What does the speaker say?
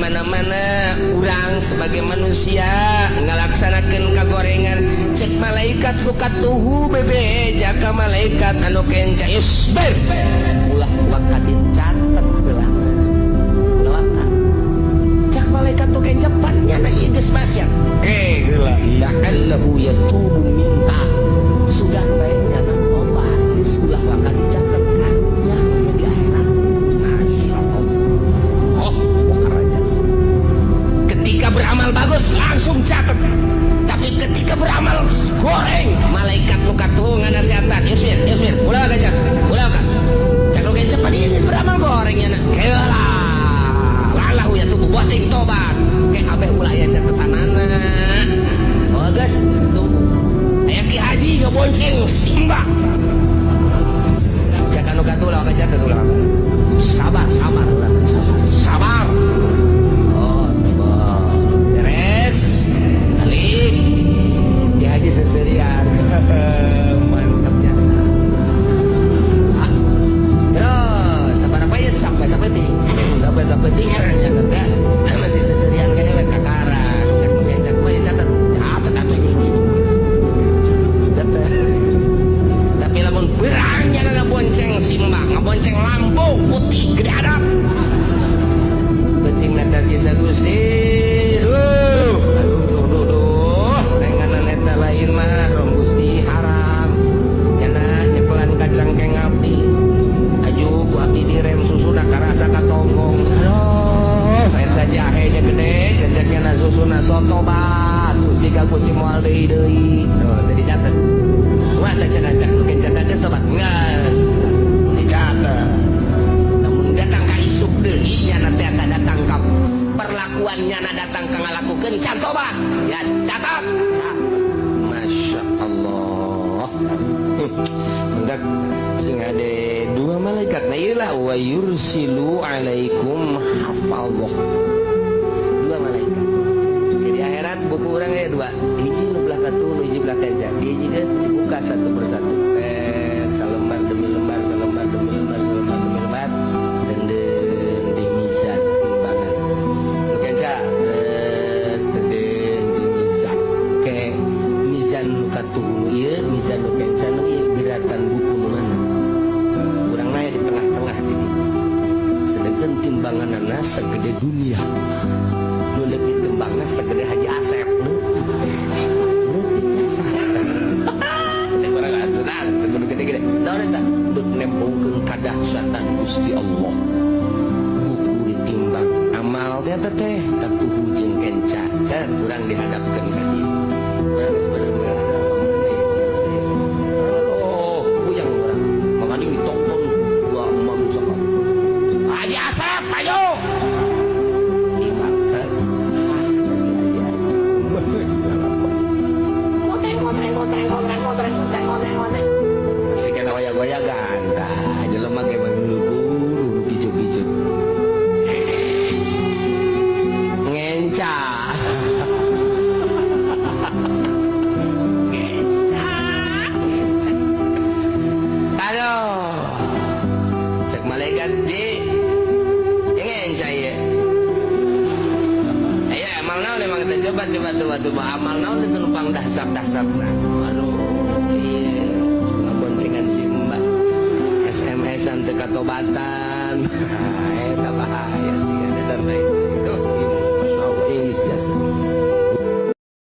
mana-mana urang sebagai manusia ngalaksanakeun kagorengan cek malaikat nu katuhu bebeja ka malaikat anu kenca isbir ulah waka dicatet heula ulah waka cek malaikat nu kenca pan nyana ieu geus maksiat eh heula la'allahu yatubu minha sugan bae nyana tobat geus ulah waka dicatet karunya di akhirat. Masya Allah, wah, ketika beramal bagus langsung catet, tapi ketika beramal goreng malaikat nu katuhu nganasehatan isbir isbir ulah waka catet ulah waka cek nu kenca pan ieu geus beramal goreng nyana heula la'allahu yatubu buating tobat kayak abeh ulah aya catetanana. Oh geus tunggu aya Ki Haji ngebonceng Simba cek anu katuhu ulah waka catet ulah waka sabar sabar ulah sabar sabar. Oh tobat beres balik Ki Haji seserian mantap jasa. Ah, terus sabar apa ya sampai sampai sampai sampai tinggal ya masih seserian kan ya kakaran cek cek cek catat catat atuh catat. Tapi lamun berangnya bonceng Simba ngabonceng lampu putih gede adat penting nata sisa Gusti. Duh aduh duh duh duh renganan eta lain mah rong Gusti haram nyana nyekelan kacang keng abdi aju ku abdi direm susuna karasa katonggong. Aduh eta jahenya gede ceteknya na susuna soto bat Gusti ka Gusti moal deui deui. Tuh teu dicatet. Wah, teh cenah cek nu catat geus tobat geus dicatet. Namun datang ka isuk deui nyana teh datang ka perlakuan nyana datang ka ngalakukeun can tobat ya catat catat. Masya Allah. Bentar sing ada dua malaikat. Nah iyalah wa yursilu alaikum hafallah dua malaikat. Jadi akhirat buku orang ya dua hiji nu belah katuh nu hiji belah kenca hiji kan dibuka satu persatu salembar demi lembar salembar demi lembar salembar demi lembar denden di mizan timbangan nu kenca denden di mizan ke mizan nu katuh nu ieu mizan nu kenca nu ieu geratan buku nu mana urang mah di tengah-tengah di dieu sedangkan timbanganana segede dunia nu deuk ditimbangna segede Haji Asep leutik jasa cek urang atuh tah kudu gede-gede naon eta deuk nembongkeun kadahsyatan Gusti Allah. Buku ditimbang amal teh teh katuhu jeung kenca cet urang dihadapkeun ka dieu. Urang geus bener-bener. Oh, puyeng urang. Makanya ditonton dua manusia. Haji Asep, ayo. Timbang teh. Ah, sedih aja. Ngoteng, ngoteng, ngoteng, ngoteng, ngoteng, ngoteng, ngoteng, ngoteng. Masih kena goyang-goyangan. Tah, jelema ge mah guru kicu-kicu. Ngenca. Ngenca, ngenca. Aduh. Cek malaikat ji. Ngenca ya. Ya amal naon emang kita coba coba coba coba amal naon itu numpang dahsap dahsapna. Aduh, iya, boncengan si mbak. SMS-an teu katobatan. Eta bahaya sih ada dan lain.